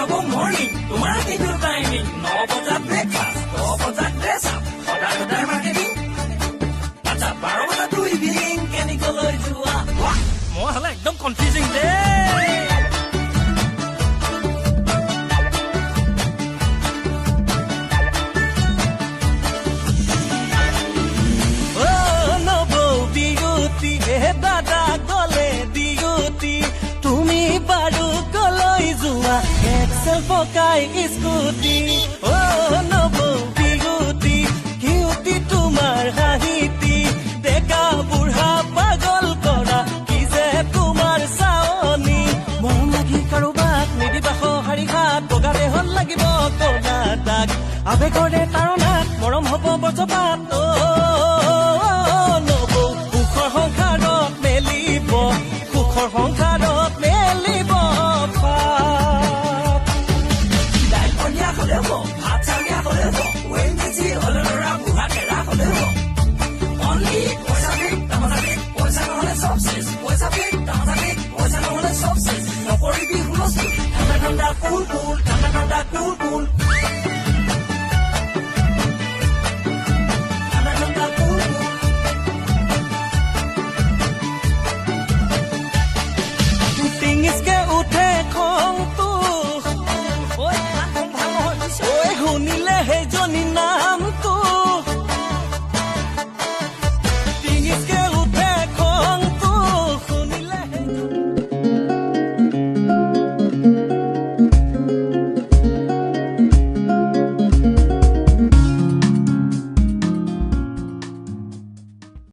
হ'ব মৰ্ণিং। তোমাৰ কিন্তু টাইমিং 9 বজাত ব্ৰেকফাষ্ট, 10 বজাত ড্ৰেছ আপ, সদায় সদায় মাৰ্কেটিং। আচ্ছা, 12 বজাতো ইভিনিং কেনেকলৈ যোৱা? ৱাহ, মই হ'লে একদম কনফিউজিং দেই। অ নবৌ বিহুতি, হে দাদা গলে বিহুতি, তুমি বাৰু কলৈ যোৱা এক্সেল পকাই স্কুটি? অ নবৌ বিহুতি, কিউটি তোমাৰ হাঁহিটি, ডেকা বুঢ়া পাগল কৰা কি যে তোমাৰ চাৱনি। মৰম লাগি কাৰোবাক নিদিবা সঁহাৰি হাত, বগা দেহত লাগিব কলা দাগ, আৱেগৰে তাৰণাত মৰম হ'ব বজ্ৰপাত। অ নবৌ সুখৰ সংসাৰত মেলিব, সুখৰ সংসাৰত মেলিব ফাট। দাইল পনীয়া হ'লেও হ'ব, ভাত চাউলীয়া হ'লেও হ'ব, ওএনজিচি হ'লে ল'ৰা বুঢ়া কেৰা হ'লেও হ'ব। অনলি পইচা বিক, তামাচা বিক, পইচা নহ'লে চব চেচ। পইচা বিক, তামাচা বিক, পইচা নহ'লে চব চেচ। নকৰিবি হুলস্থুল, ঠাণ্ডা ঠাণ্ডা কুল কুল, ঠাণ্ডা ঠাণ্ডা কুল।